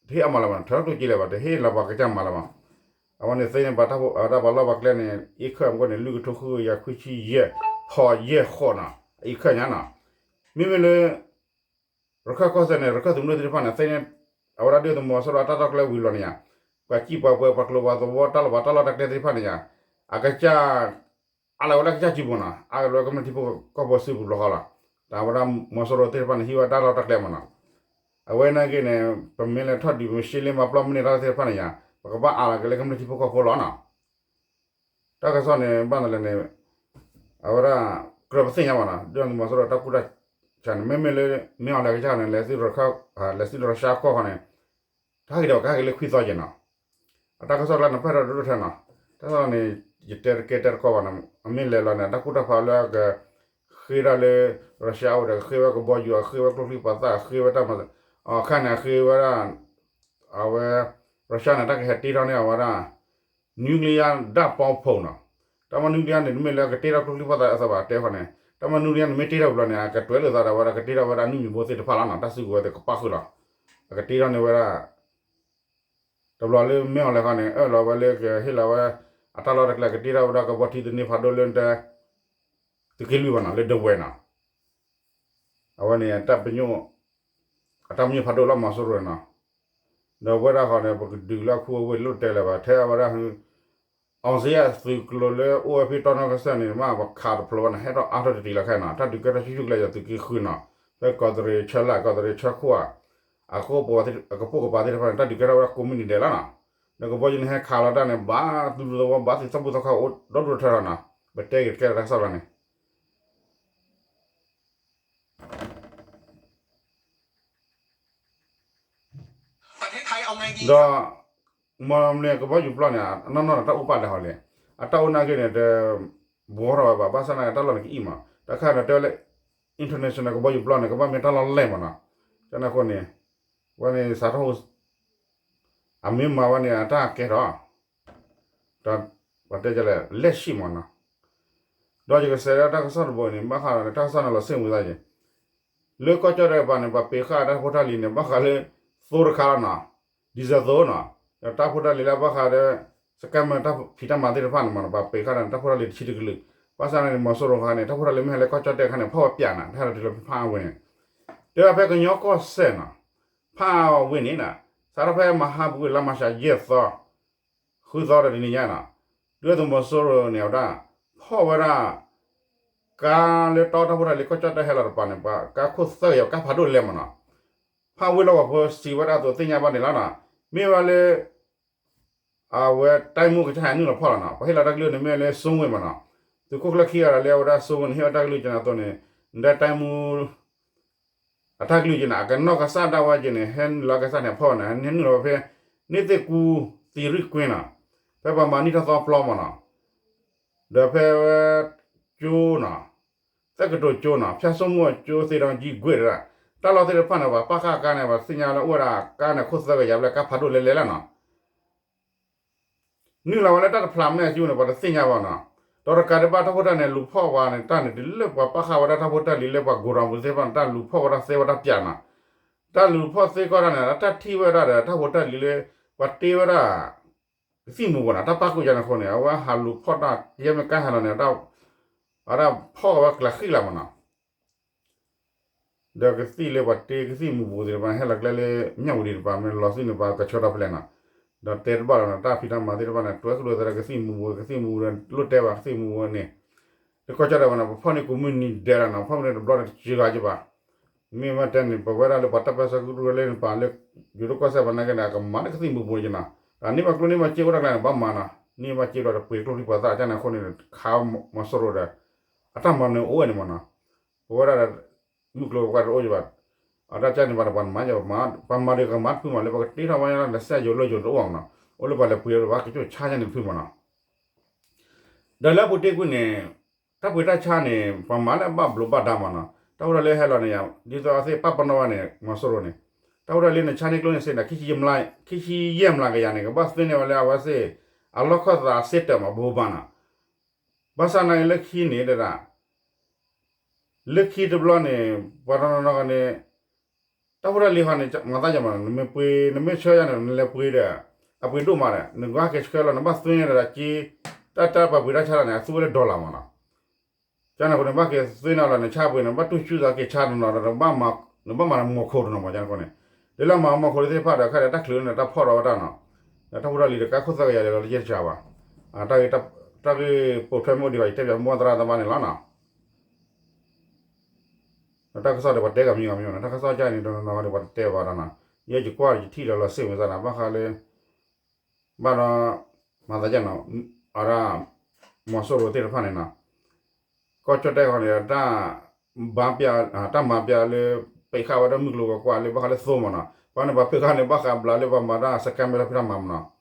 တဟ့ၣ်အမၤလၢၤဘၣ်နီၤ ထၢကျိၣ်စ့လၢၤဘၣ် တဟ့ၣ်လၢၤပှၤကစၢ်မၤလၢၤဘၣ်. အဝဲန့ၣ်သ့န့ၢ်ပှၤတၢ်ပှၤလီၢ်ပှၤကျဲန့ၣ် အ့ၣ်ခၢၣ်မ့ၢ်န့ၣ် လွံၢ်ကထိဃုကယၤခွံဆံယဲၢ် ဖီၣ်ယဲၢ်ဃိးနီၤ အအံၤခၢၣ်ညါနီၤ. မ့မ့ၢ်လၢ ရခၢၣ်ကီၢ်စဲၣ်န့ၣ် ရခၢၣ်သုးမုၢ်သ့ၣ်တဖၣ်န့ၣ် သ့န့ၢ် အဝဲဒၣ်ဒုၣ်ဒါသုးမီၤစိရိၤအတၢ်လီၢ်တၢ်ကျဲဝံၤလီၤန့ၣ်ယါ, ပှၤစံၣ်ပှၤပှဲၤ ပှၤကျိၤပှၤသဝီ တၢ်လီၢ်ဘၣ်တၢ်လီၢ်တၢ်ကျဲသ့ၣ်တဖၣ်န့ၣ်ယါ, အကစၢ် အါလီၤဝဲလၢကစၢ်စုပူၤနီၤ, အါလီၤဝဲကမျၢၢ်ထံဖိကီၢ်ဖိစုပူၤတဘျီဃီလီၤ. တၢ်ဝဲဒၣ်မီၤစိရိၤသ့ၣ်တဖၣ်န့ၣ် ဟံးဝဲတၢ်လီၢ်တၢ်ကျဲမးနီၤ. အဝဲနာ်က့န့ၣ် ပမ့ၢ်လဲၤထီၣ်ဒုး ပမ့ၢ်ရှဲလ့မၤပျီမ့ၢ်န့ၢ်တၢ်လီၢ်သ့ၣ်တဖၣ်န့ၣ်ယါ, ပကဘၣ်အါလီၤက့ၤလၢကမျၢၢ်ထံဖိကီၢ်ဖိလီၤနီၤ. တၢ်ကစီၣ်န့ၣ် ဘၣ်နလဲၣ်န့ၣ် အဝဲဒၣ် ကြၢးပသ့ၣ်ညါဘၣ်နီၤ, ဒုၣ်ဒါသုးမီၤစိရိၤတၢ်ကူၣ်တၢ်ဆးန့ၣ် မ့မ့ၢ်လၢ မ့ၢ်အီၤလဲၤကစၢ်န့ၣ် လဲၤသု လဲၤသုရၢၡါကီၢ်ဃီန့ၣ် တဟဲက့ၤဒီး ကဟဲက့ၤလၢခွံသီက့ၤနီၤ. အတၢ်ကစီၣ်ကျါန့ၣ် ဖဲထီၣ်ဒိၣ်ဒိၣ်ထဲနီၤ, တၢ်ကစီၣ်န့ၣ် ယတဲတကဲတဲတကီဘၣ်နီၤ, အမ့ၢ်လဲၤလီၤန့ၣ် အတၢ်ကူၣ်တၢ်ဖးလၢအက ဃ့ဒၣ်လၢ ရၢၡါအိၣ်ဒီး ဃ့ဝဲကဘီယူၤ အဃ့ဝဲကျိချံပှၤသၣ် အဃ့ဝဲတၢ်မၤ အခါန့ၣ် အဃ့ဝဲဒၣ် အဝဲ ရၢၡါန့ၣ် တၢ်ကဟဲတ့ထီၣ်န့ၢ်အဝဲဒၣ် nuclear ဓာတ်ပေါင်းဖုံးနီၤ. တၢ်မၤ nuclear န့ၣ် တမ့ၢ်လၢအကတ့ထီၣ်ကျိချံပှၤသၣ်အသးဘၣ်တဲဃီန့ၣ်, တၢ်မၤ nuclear န့ၣ် မ့ၢ်တ့ထီၣ်ဝံၤလီၤန့ၣ် အကတွဲးလိာ်သးဒီးဝဲဒၣ် ကတ့ထီၣ်ဝဲဒၣ်အနုၢ်မံၤဘိသ့ၣ်တဖၣ်လီၤနီၤ, တၢ်စုကဝဲၤသ့ၣ်ကပၣ်ဃုာ်လီၤ. အကတ့ထီၣ်န့ၢ်ဝဲဒၣ် တဘျီလၢမ့ၢ်အီၤလဲၤဃီန့ၣ် အၢၣ်လီၤဝဲလၢကဟ့ၣ်လီၤဝဲ အတၢ်လီၢ်တၢ်ကျဲ ကတ့ထီၣ်ဝဲဒၣ်ကဘီထံသန့ဖးဒိၣ်လၢ သုးက့လွံၢ်ဘၣ်နီၤ လၢဒဝဲနီၤ. အဝဲန့ၣ် အတၢ်ပညိၣ်ဖးဒိၣ်လၢမီၤစိရိၤနီၤ. ဒီးဝဲဒၣ်ဃီန့ၣ် ပကဒုးလၢအခူအဝ့ၢ်လိၣ်တဲလၢၤဘၣ် ထဲအဝဲဒၣ် အောင်ဇေယျသုးကျိၤလၢအိၣ်ဝဲဖဲတီနီၢ်ကစၢ်န့ၣ် မ့ၢ်ပခးတဖျိဘၣ်န့ၣ် ဟဲထီၣ်အါထီၣ်တတံၤလီၤခဲနီၤ, တၢ်ဒုးကဲထီၣ်ဆူၣ်ဆူၣ်ကလဲာ်ယသုးက့ဃုနီၤ, ဖဲကီးတရံးဆၢလၢ် ကီးတရံးဆၢခိၣ်ဧါ, အကပိာ်ကပၤသ့ၣ်တဖၣ်န့ၣ် တၢ်ဒုးကဲထီၣ်ဝဲဒၣ်ကိးမုၢ်နံၤဒဲးလီၤနီၤ. ဒီးကဘီယူၤန့ၣ် ဟဲခးလီၤတၢ်န့ၣ် ဘၣ်သူၣ်ဒူသဝီ ဘၣ်သ့ၣ်သီဘူၣ်သီခါအိၣ်ဒီဒူၣ်ထၢထီၣ်နီၤ, ပတဲက့ၤတကဲလၢတၢ်ကစီၣ်လီၤန့ၣ် ဒီး မ့ၢ်ကဘီယူၤပျီန့ၣ် နီၢ်နီၢ်ဒီး တၢ်အိၣ်ပာ်လဲၣ်ဟီလဲၣ်, အတၢ်အိၣ်နာ်က့န့ၣ် တဘှီထီၣ်ဝဲဘၣ်, ဘၣ်ဆၣ်နာ်က့ တၢ်လီၢ်န့ၣ်ကအံၣ်မး, တၢ်ခါန့ၣ်တဲဝဲလၢ international ကဘီယူၤပျီန့ၣ် ကဘၣ်မ့ၢ်တၢ်လီၢ်လဲၢ်မးနီၤ. ကန့ၣ်အဃိန့ၣ် ဝဲန့ၣ်စးထီၣ် အမ့ၢ်မၤဝဲန့ၣ် အတၢ်ကဲထီၣ် ဒီးပတဲလဲၣ် လက်ရှိမးနီၤ. ဒီးယကစးဒၣ်တၢ်ကစီၣ်တဘိန့ၣ် ဘၣ်ဃးဒီး တၢ်ကစီၣ်န့ၣ်လီၤ စ့ၣ်မုာ်သးယဲၢ်, လၢကီၢ်ကၠီၣ်တဲၣ်တကပၤန့ၣ် ပှၤပ့ၤဃာ်တၢ်ဖိတၢ်လံၤန့ၣ် ဘၣ်ဃးလၢ သိတခါလီၤနီၤ, ဒံၣ်စဲးသိနီၤ, ဒီးတၢ်ဖိတၢ်လံၤလၢဘၣ်ဃးဒီး စကဲမၢတၢ်ဖံးတၢ်မၤသ့ၣ်တဖၣ်န့ၣ်မးနီၤ ပှၤပ့ၤဃာ်တၢ်န့ၣ် တၢ်ဖိတၢ်လံၤတဆံတကလုာ်, ဘၣ်ဆၣ်န့ၣ် မီၤစိရိၤခါန့ၣ် တၢ်ဖိတၢ်လံၤမ့ၢ်ဟဲလၢကီၢ်ကၠီၣ်တဲၣ်ခါန့ၣ် ဖီၣ်ဝဲပၠးနၤ တၢ်ဟဲလီၤတုၤလီၤဖဲဖးအဝ့ၢ်န့ၣ်, တဲဝဲဖဲကညီကီၢ်စဲၣ်နီၤ, ဖးအဝ့ၢ်န့ၣ် စးထီၣ်ဖဲမဟါပူၤလါမၤရှးယဲၢ်သီ ဃုသီဒီးတနံၤညါနီၤ, ဒုၣ်ဒါသုးမီၤစိရိၤန့ၣ် အဝဲဒၣ် ဖီၣ်ဝဲဒၣ် ကါလၢတီတၢ်ဖိတၢ်လံၤကီၢ်ကၠီၣ်တဲၣ်ဟဲလီၤတကပၤန့ၣ် ပှၤကါခိၣ်သၢကယၤ ကါဖးဒိၣ်လဲၣ်မးနီၤ, ဖးဝ့ၢ်လီၢ်ကဝီၤဖိစံးဝဲဒၣ်အသိးသ့ၣ်ညါဘၣ်န့ၣ်လီၤနီၤ, မ့ၢ်ဝဲလၢ အဝဲတိုင်းမှူးကစၢ်ဟဲနုာ်လီၤဖီၣ်လီၤနီၤ, ပှၤဟ့ၣ်လီၤတၢ်ကလုၢ်န့ၣ် မ့ၢ်လၢစိဝ့ၢ်မးနီၤ, သုးခိၣ်ကျၢၢ်ခံဂၤဒီးလၢအဝဲဒၣ်စိဝ့ၢ်န့ၣ် ဟ့ၣ်ဝဲတၢ်ကလုၢ်ကန့ၣ်အသိးန့ၣ်, နဒၣ်တိုင်းမှူး အတၢ်ကလုၢ်က့န့ၣ် အကနီၢ်ကစၢ်ဒၣ်ဝဲက့န့ၣ် ဟဲနုာ်လီၤကစၢ်န့ၣ်ဖီၣ်ဝဲန့ၣ် ဟဲနုာ်လီၤဝဲဖဲ န့ၢ်သ့ၣ်ကူ သံရံၣ်ကွ့နီၤ, ဖဲပှၤမၤနံၣ်ထီၣ်သီပျီမးနီၤ, ဒီးဖဲဝဲ ကၠိနီၤ, သက္ကတိၢ်ကၠိနီၤ, ဖၠၣ်စိမိၢ်ကၠိ သ့ဒီကၠံကွ့တဒၣ်, တၢ်လီၢ်သ့ၣ်တဖၣ်န့ၣ် ပှၤပာ်ဃာ်ကါန့ၣ် ပှၤသ့ၣ်ညါလၢအိၣ်ဝဲဒၣ်ကါန့ၣ် ခိၣ်သၢကယၤဘျဲၣ် ကါဖးဒိၣ်လဲၣ်လဲၣ်လီၤနီၤ. နုာ်လီၤဝဲလၢတၢ်တဖျးမ့ၢ်အစုန့ၣ် ပှၤတသ့ၣ်ညါဘၣ်နီၤ, ဒီးတကးဒံးဘၣ်တၢ်ဖိတၢ်လံၤန့ၣ် လူၤဖီၣ်ဝဲန့ၣ် တၢ်န့ၣ် တုၤလၢပှၤပာ်ဃာ်ဝဲဒၣ်တၢ်ဖိတၢ်လံၤလၢပှၤ godown ပူၤသ့ၣ်တဖၣ်န့ၣ် တၢ်လူၤဖီၣ်ဝဲဒၣ်သ့ဝဲဒၣ်ပၠးနီၤ, တၢ်လူၤဖီၣ်သ့ကီၢ်တၢ်န့ၣ် တၢ်ထံၣ်ဝဲဒၣ်ဒီးတၢ်ဖိတၢ်လံၤလၢ ပှၤတ့ဝဲဒၣ် ကသံၣ်မူၤဘှီးနီၤ, တၢ်ပာ်ကွံာ်ယါန့ၣ်အဃိန့ၣ် အဝဲဟးလူၤဖီၣ်တၢ် ယဲမ့ၢ်ကါဟဲလီၤန့ၣ် အဝဲဒၣ်ဖီၣ်ဝဲကျးဃံလၤမးနီၤ. ဒီးကသံၣ်လၢပှၤတ့ကသံၣ်မူၤဘှီးသ့ၣ်တဖၣ် ဟဲလီၤကျဲလၢ မြဝတီ တပၤ မ့ၢ်လီၤဆူန့ၣ် ပှၤကဆှၢထီၣ်ဖဲလဲၣ်နီၤ, ဒီးတဲတဘၣ်လီၤနီၤ, တၢ်ဖံးတၢ်မၤသ့ၣ်တဖၣ်န့ၣ် တွဲကလိာ်သးဒီးကသံၣ်မူၤဘှီး ကသံၣ်မူၤဘှီးဒီး လိၣ်တဲဘၣ်ကသံၣ်မူၤဘှီးန့ၣ်, လၢကီၢ်ကၠီၣ်တဲၣ်ဘၣ်န့ၣ် ပဖီၣ်န့ၢ်ကိးမုၢ်နံၤဒဲးလီၤနီၤ, ဖီၣ်မ့ၢ်န့ၣ်တဘျီန့ၣ် တစှၤဂၤကဘၣ်, မ့ၢ်မ့ၢ်တဲန့ၣ် ပဝဲဒၣ်လၢပှၤတၢ်ပၢဆှၢကရူၢ်လၢန့ၣ်ပၤလၢ ယိၤဒိၣ်ကီၢ်စဲၣ်ဘၣ်နာ်က့န့ၣ် အကမၤလၢကသံၣ်မူၤဘှီးက့နီၤ, ဒီးန့ၢ်ဘၣ်ကျိၣ်န့ၢ်ဘၣ်စ့အိၣ်တၢ်ကျါန့ၣ် ဘၣ်မၤနီၤ, န့ၢ်ဘၣ်စ့ဒီးတပှ့ၤကျိချံပှၤသၣ်ကန့ၣ်အဃိန့ၣ် ခးမီၤစိရိၤဒီး အတၢ်မၤနၢၤအိၣ်ဝဲန့ၣ်မးနီၤ, ပဝဲဒၣ် မုၢ်ကျိၤဝဲၤကွာ်တအိၣ်ယဘၣ်, အတၢ်ကန့ၣ်ဘၣ်န့ၣ် ပှၤမၤယဘၣ်, ပှၤမၤဒီးကမၤတဖုမးလၢ ပှၤကတ့ထီၣ်ဝဲဒၣ်လၢစဲယိၤလၢယိၤတအိၣ်မးနီၤ, အိၣ်လၢပှၤလဲၤပှ့ၤဒီးဘၣ်ကကၠိၣ်ဆါယန့ၣ်တဖုမးနီၤ. ဒီးလၢအပူၤတ့ၢ်ကွံာ်န့ၣ် တၢ်ပှ့ၤတၢ်ဆါန့ၣ် ပှၤမၤလၢအဘၣ်ဘျိးဘၣ်ဒါမးနီၤ, တၢ်အိၣ်ထီၣ်လၢဟဲလီၤန့ၣ်ယါ ဒ်သိးအသ့ၣ်ပာ်ပနီၣ်ဝဲန့ၣ် မီၤစိရိၤန့ၣ်, တၢ်အိၣ်ထီၣ်လၢနဆါန့ၢ်ကျိန့ၣ်စ့န့ၣ် ခံဆံယဲၢ်မျးကယၤန့ၣ် ကဘၣ်သ့န့ၢ်ဝဲလၢအဝဲသ့ၣ် အလီၢ်ခၢၣ်သးစ့တၢးမး ဘိးဘၣ်နီၤ, ဘၣ်ဆၣ်နာ်က့လၢခံန့ၣ်တဒၣ် လၢခံတဘျီန့ၣ် ပှၤတနီၤနီၤန့ၣ် တၢ်ဖိတၢ်လံၤဃီန့ၣ် မၤသးယၤမး နမ့ၢ်ပှ့ၤ နမ့ၢ်ဆှၢယၤန့ၣ် နလဲၤပှ့ၤဒီး အပှ့ၤဒိၣ်မးဒီး နကဘၣ်က့ၤဆှၢလီၤ နဘၣ်သွ့န့ၢ်ဒီးက့ တၢ်တၢ်ပှၤပှ့ၤတၢ်ဆါလီၤန့ၣ် အသူဝဲလၢ dollar မးနီၤ, ကန့ၣ်အဃိန့ၣ် ဘၣ်က့ၤသွ့န့ၢ်လီၤ နဆါပှ့ၤန့ၣ် ဘၣ်တူၢ်ဆူၣ်သးက့ၤဆါတနီၤဒီး နဘၣ်မၤနမိၢ်ခိၣ်တနီၤမး ကန့ၣ်အဃိန့ၣ် လၢလၢမၤမီၢ်ခိၣ်သ့ၣ်တဖၣ်ဒီး ခဲဒီးတၢ်ချုးန့ၣ် တၢ်ဖီၣ်ထီၣ်ဝဲတၢ်နီၤ, ဒီးတၢ်ဖိတၢ်လံၤဒီး ကါခိၣ်သၢကယၤလဲၤလီၤလၢယဲၢ်တဆးဘၣ်, တၢ်ဂ့ၢ်ပိာ်ထွဲမ့ၢ်အိၣ်ဒံးဘၣ် ယတဲပၠးမိၢ်သရၣ်သးဘၣ်န့ၣ်လီၤနီၤ. ဒီးတၢ်ကစီၣ်ဒီး ပှၤတဲဂၤမံၤဂၤမံၤနီၤ, တၢ်ကစီၣ်ကၢ်န့ၣ် တနီၤနီၤန့ၣ် ပှၤတတဲဘၣ်ဒီးနီၤ, ယဲယကွၢ်ယထံၣ်ဒီးလီၤစ့ၣ်မုာ်သးနီၤ, ဘၣ်ဃးလၢ ဘၣ်ဒီး မၤသးဒ်နီၤ, အဝဲဒၣ် မီၤစိရိၤသ့ၣ်တဖၣ်န့ၣ်နီၤ, ကီၢ်ကၠီၣ်တဲၣ်ခီန့ၣ် တၢ်မၤပျးလၢ ပ့းဃာ်ဝဲဒၣ်မုၢ်ကျိၤဝဲၤကွာ်လၢဘၣ်ဃးလၢသိမ့ၢ်နီၤ, ပှၤန့ၣ်ပှၤပ့းဃာ်န့ၣ် ဘၣ်ဃးဘျးလၢပှၤမၤတၢ် scam မ့ၢ်တၢ်ဖံးတၢ်မၤမ့ၢ်နီၤ,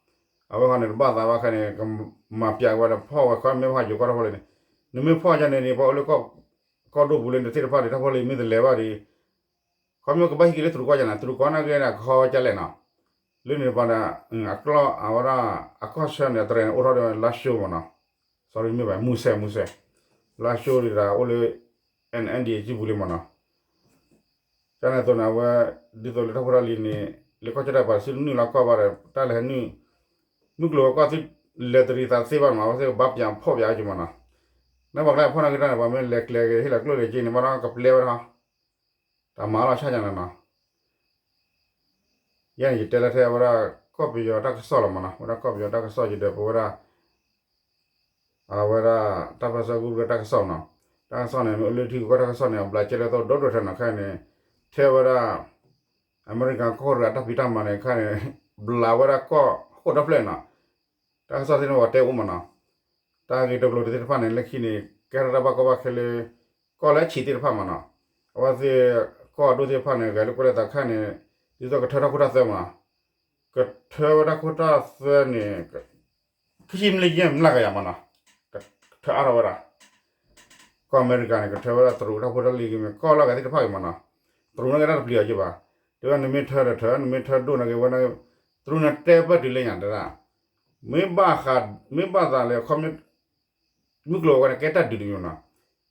အဝဲဃီန့ၣ် တဘၣ်သးဘၣ်ခဲန့ၣ် ကမၤပျးဝဲဒီးဖီၣ်ဝဲခီမ့ၢ်ဘၣ်ဃးယိၤကီၢ်တၢ်ဖိလံန့ၣ်, နမ့ၢ်ဖီၣ်ယါန့ၣ်န့ၣ် ပှၤအိၣ်လၢ ကီၢ်ဒိၣ်ပူၤလၢနသ့ၣ်တဖၣ်ဒီး တၢ်ဖိလံမ့ၢ်တလဲၤဘၣ်ဒီး ခီမ့ၢ်ကဘၣ်ဟံးက့ၤလၢတရူးကီၢ်ယါန့ၣ် တရူးကီၢ်နာ်က့န့ၣ် ကဟီဝဲကလဲၣ်နီၤ, လၢန့ၣ်ပှၤဒီး အကျီၢ်အဝဲဒၣ် အကီၢ်ဆၢန့ၣ် အတရံးန့ၣ် အိၣ်ထီၣ်ဒီးလါရှိမ့ၢ်နီၤ, sorry မ့ၢ်ဘၣ် မူစဲ မူစဲ, လါရှိဒ်ဒီးအိၣ်လၢ NND အစုပူၤလံမ့ၢ်နီၤ, ကန့ၣ်အသိးန့ၣ် အဝဲ ဒ်သိးလၢတၢ်ဖိတၢ်လံၤန့ၣ် လၢကီၢ်ကၠီၣ်တဲၣ်ပှၤစုနုာ်လီၤကီၢ်ဘၣ်ဒီး တၢ်လဲၤနုာ် မုၢ်ကျိၤဝဲၤကွာ်သုလဲၤတရံးသးသ့ဘၣ်မး အဝဲသ့ၣ်ကဘၣ်ပျးဖီၣ်ပျးအီၤက့ၤမ့ၢ်နီၤ, နပှၤကျါဖီၣ်နာ်က့တၢ်န့ၣ် ပှၤမ့ၢ်လဲၤကျဲၤက့ၤဟ့ၣ်လီၤကျိၣ်လဲၤက့ၤန့ၣ် ဘၣ်ဒီးကပျဲဝဲဒၣ် တၢ်မၤလီၤဆၣ်ညါန့ၣ်နီၤ, ယဲန့ၣ် ယတဲလၢထဲအဝဲဒၣ် ကီၢ်ပယီၤတၢ်ကစီၣ်လီၤမ့ၢ်နီၤ, ဝဲဒၣ်ကီၢ်ပယီၤတၢ်ကစီၣ်ယဒီးပဝဲဒၣ် အဝဲဒၣ် တၢ်ပၢၢ်ဆၢကရူၢ်ကရၢတၢ်ကစီၣ်နီၤ, တၢ်ကစီၣ်န့ၣ် မ့ၢ်အိၣ်လၢထံဂုၤကီၢ်တၢ်ကစီၣ်န့ၣ် အဘျးကဲလၢသိးဒီဒိၣ်ထဲနီၤ, ခဲအံၤန့ၣ် ထဲဝဲဒၣ် အမဲရကၤကီၢ်ရ့ၣ်အတၢ်ဖံးတၢ်မၤန့ၣ် ခဲအံၤန့ၣ် ဘျးဝဲဒၣ်ကီၢ်ဃိၣ်ဒီဖျၢၣ်နီၤ, တၢ်ကစီၣ်သ့ၣ်န့ၣ် ပှၤတဲအိၣ်မ့ၢ်နီၤ, တၢ်ဂ့ၢ်တကျိၤသ့ၣ်တဖၣ်န့ၣ် လၢခံန့ၣ် ကဲထီၣ်တၢ်ဘၣ်ကီဘၣ်ခဲလၢ ကီၢ်လၢအဆံးသ့ၣ်တဖၣ်မ့ၢ်နီၤ, အဝဲသ့ၣ် ကီၢ်အဒိၣ်သ့ၣ်တဖၣ်န့ၣ် ဂဲၤလိာ်ကွဲလိာ်သးခဲအံၤန့ၣ် ဒ်သိးကထၢထီၣ်ခိၣ်တၢ်သၢမ့ၢ်နီၤ, ကထၢဝဲဒၣ်ခိၣ်တၢ်သၢန့ၣ် ခံဆံမျးယဲၢ်မျးကယၤမ့ၢ်နီၤ, ကထၢအါထီၣ်ဝဲဒၣ် ကီၢ်အမဲရကၤန့ၣ် ကထၢဝဲဒၣ်တရူးတၢ်ဖိတၢ်လံၤဂ့ၤမ့ၢ် ကီၢ်လီၢ်ဂၤသ့ၣ်တဖၣ်ဂ့ၤမ့ၢ်နီၤ, တရူးန့ၣ်ကဲတၢ်တပျံၤအီၤက့ဘၣ်, တဲဝဲနမ့ၢ်ထၢဒီးထၢ နမ့ၢ်ထၢဒိၣ်နာ်က့ဝဲ တရူးန့ၣ်တဲပၢၢ်တုၤလၢညါတဲဒၣ်, မ့ၢ်ဘၣ်ဃး မ့ၢ်ဘၣ်သးလၢ မုၢ်ကျိၤဝဲၤကွာ်န့ၣ် ကဲတၢ်ဒုးတမံၤမ့ၢ်နီၤ,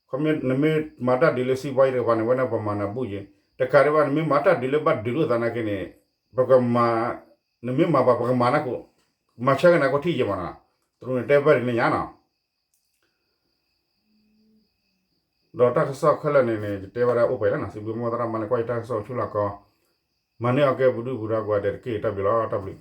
ခီမ့ၢ်နမ့ၢ်မၤတၢ်ဒုးလၢစံးဘီယံၤတကပၤန့ၣ် ဝဲန့ၣ်ပမၤနၤဘူၣ်ယံၤ, တကးဒံးဘၣ် နမ့ၢ်မၤတၢ်ဒုးလၢဘၣ်ဒုးလိာ်သးနာ်က့န့ၣ် ပကမၤ နမ့ၢ်မၤပှၤ ပကမၤနၤ မၤဆၢက့ၤနၤကထံၣ်ယံၤမ့ၢ်နီၤ, တရူးန့ၣ်တဲဘၣ်ဒ်န့ၣ်ညါနီၤ. ဒီးတၢ်ကစီၣ်ခဲလၢာ်န့ၣ်န့ၣ် ယတဲဝဲဒၣ်အိၣ်ပှဲၤလီၤနီၤ, စံးဘျုးမိၢ်သရၣ်မါလၢကွၢ်ယတၢ်ကစီၣ်ဆူလီၢ်ကီ, မၤန့ၢ်အီၤကဲပဒုၣ်ပဒါကိးဂၤဒဲးတက့ၢ်, တၢ်ဘျုးလီၤ, တၢ်ဘျုး.